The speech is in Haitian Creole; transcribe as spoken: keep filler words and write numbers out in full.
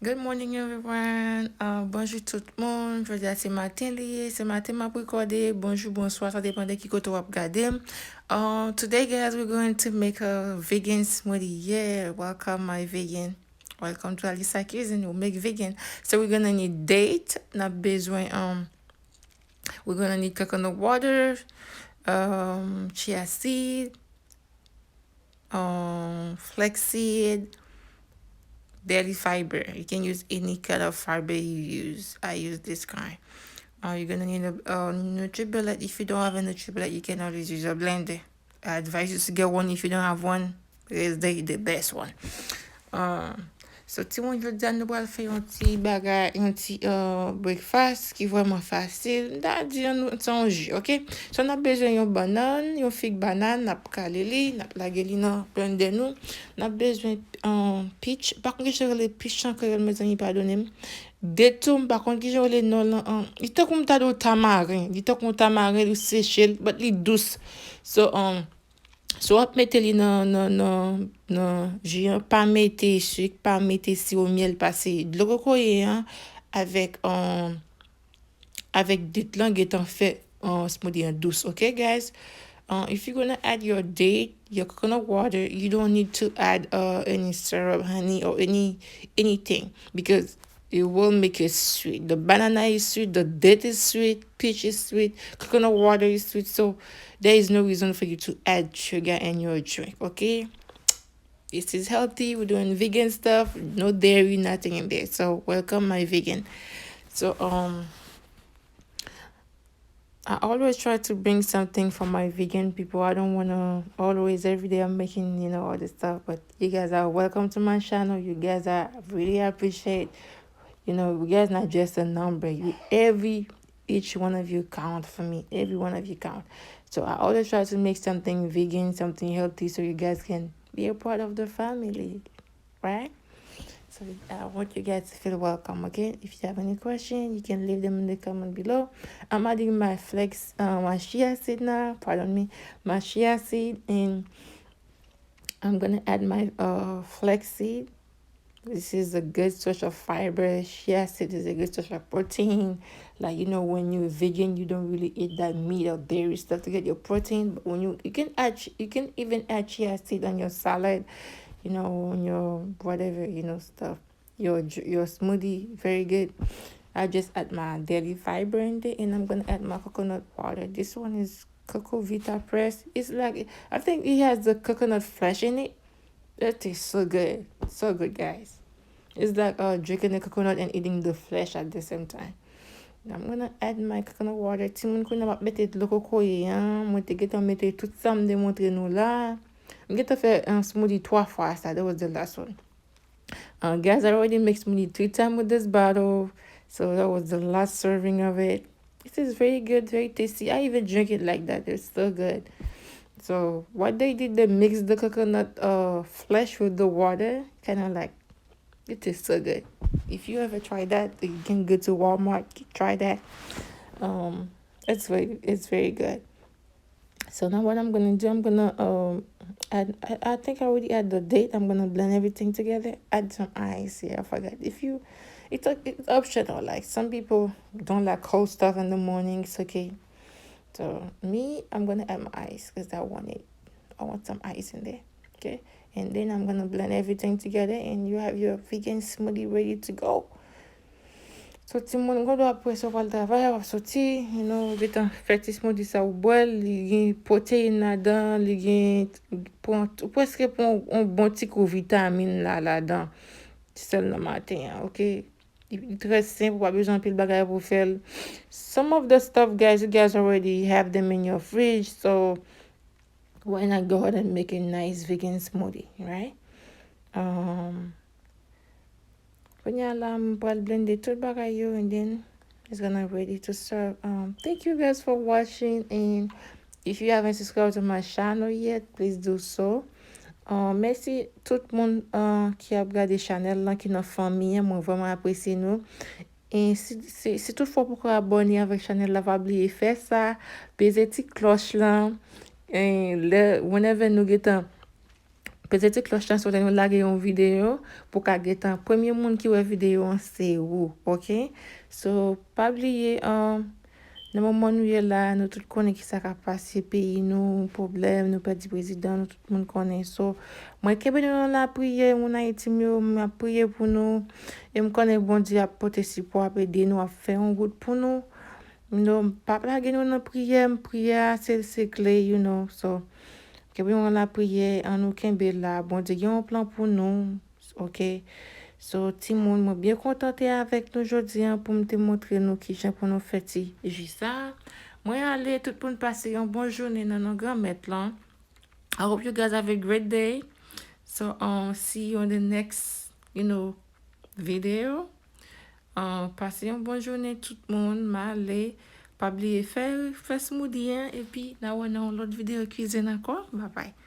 Good morning, everyone. Uh, bonjou tout moun. Jodi a se maten li ye. Se maten m ap rekòde. Bonjou, bonswa, sa depann de ki kote w ap gade m. Uh, today, guys, we're going to make a vegan smoothie. Yeah, welcome, my vegan. Welcome to Alisa Cuisine. We make vegan. So we're gonna need date. N ap bezwen, um, we're gonna need coconut water, um, chia seed, um, flax seed, daily fiber. You can use any kind of fiber you use. I use this kind. Uh, you're gonna need a, a NutriBullet. If you don't have a NutriBullet, you can always use a blender. I advise you to get one if you don't have one. It's the, the best one. Um, so, timoun, jodi a nou pral fè yon ti bagay, yon ti uh, breakfast ki vrèman fasil. M ta di an nou, se yon ji, ok? So, n ap bezwen yon bannann, yon fig bannann, n ap kale li, n ap lage li nan blender nou. N ap bezwen um, peach. Pa konn kijan yo rele peach an kreyòl, mezanmi, padone m. De tou, m pa konn kijan yo rele non lan. Um, li tankou m ta di w tamaren. Li tankou yon tamaren, ou seche l, but li dous. So, um, so w ap mete li nan, nan, nan, nan ji an, pa mete sik, pa mete siwo myèl, pase dlo kokoye an avèk, um, avèk date lan gentan fè, uh, smoothie an dous, ok, guys? Uh, if you're gonna add your date, your coconut water, you don't need to add uh, any syrup, honey, or any anything because it will make it sweet. The banana is sweet, the date is sweet, peach is sweet, coconut water is sweet. So there is no reason for you to add sugar in your drink, okay? This is healthy. We're doing vegan stuff. No dairy, nothing in there. So welcome, my vegan. So um, I always try to bring something for my vegan people. I don't wanna always every day I'm making, you know, all this stuff. But you guys are welcome to my channel. You guys are really appreciate. You know, you guys not just a number. You every each one of you count for me. Every one of you count. So I always try to make something vegan, something healthy, so you guys can be a part of the family, right? So I want you guys to feel welcome, okay? If you have any question, you can leave them in the comment below. I'm adding my flax, uh, my chia seed now, pardon me, my chia seed, and I'm gonna add my uh, flax seed. This is a good source of fiber. Chia seed is a good source of protein. Like, you know, when you're vegan, you don't really eat that meat or dairy stuff to get your protein. But when you you can add you can even add chia seed on your salad, you know, on your whatever, you know, stuff. Your your smoothie, very good. I just add my daily fiber in there, and I'm gonna add my coconut water. This one is Coco Vita Press. It's like I think it has the coconut flesh in it. That tastes so good, so good, guys. It's like uh, drinking the coconut and eating the flesh at the same time. Now I'm gonna add my coconut water. Timoun, kounye a m ap mete dlo kokoye an. Mwen te gentan mete tout sa m te montre nou la. M gentan fè uh, smoothie twa fwa sa. That was the last one. Uh, guys, I already mixed smoothie three times with this bottle. So that was the last serving of it. It is very good, very tasty. I even drink it like that. It's so good. So what they did, they mixed the coconut uh, flesh with the water. Kind of like, it tastes so good. If you ever try that, you can go to Walmart, try that. Um, it's very, it's very good. So now what I'm gonna do, I'm gonna um add. I, I think I already add the date. I'm gonna blend everything together. Add some ice. Yeah, I forgot. If you, it's a, it's optional. Like some people don't like cold stuff in the morning. It's okay. So me, I'm gonna add my ice because I want it. I want some ice in there. Okay. And then I'm gonna blend everything together, and you have your vegan smoothie ready to go. So timoun, gwo dwa apre sa w pral travay, w ap soti, you know, gentan fè ti smoothie sa ou bwè l, li gen pwoteyin ladan, li gen pran, ou prèske pran yon bon ti kou vitamin la ladan. Ti sèl nan maten an, ok? Li, li trè senp, ou pa bezwen anpil bagay pou fè l. Some of the stuff, guys, you guys already have them in your fridge, so why not go ahead and make a nice vegan smoothie, right? Um, Kounye a la, m pral blende tout bagay yo, and then it's gonna ready to serve. Um, thank you guys for watching, and if you haven't subscribed to my channel yet, please do so. Uh, mèsi tout moun uh, ki ap gade chanèl lan, ki nan fanmi an, mwen vrèman apresye nou. E si, si, si toutfwa w poko abòne avèk chanèl la, pa bliye fè sa, peze ti klòch lan. E lè, whenever nou gentan Peze ti klòch lan, so lè nou lage yon videyo, pou ka gentan premye moun ki wè videyo an se ou, oke? So, pa bliye, um, nan moman nou ye la, nou tout konnen ki sa k ap pase peyi nou, pwoblèm, nou pèdi prezidan, nou tout moun konnen. So, mwen kenbe nou nan lapriyè, moun Ayiti m yo, m ap priye pou nou. E m konnen Bondye ap pote sipò, ap ede nou, ap fè yon wout pou nou. Nou pa lage nou nan priyè, priyè a se, se kle, you know. So, kenbe yon lapriyè, ann nou kenbe la. Bondye gen yon plan pou nou, oke? So, timoun, mwen byen kontan te avèk nou jodi an pou m te montre nou kijan pou nou fè ti ji sa. Mwen ale, tout moun pase yon bon jounen nan non Granmèt lan. I hope you guys have a great day. So, um, see you on the next, you know, video. Uh, pase yon bon jounen tout moun, m ale. Pa bliye fè, fè smoothie an, epi n a wè nan yon lòt videyo kwizin ankò. Bye bye.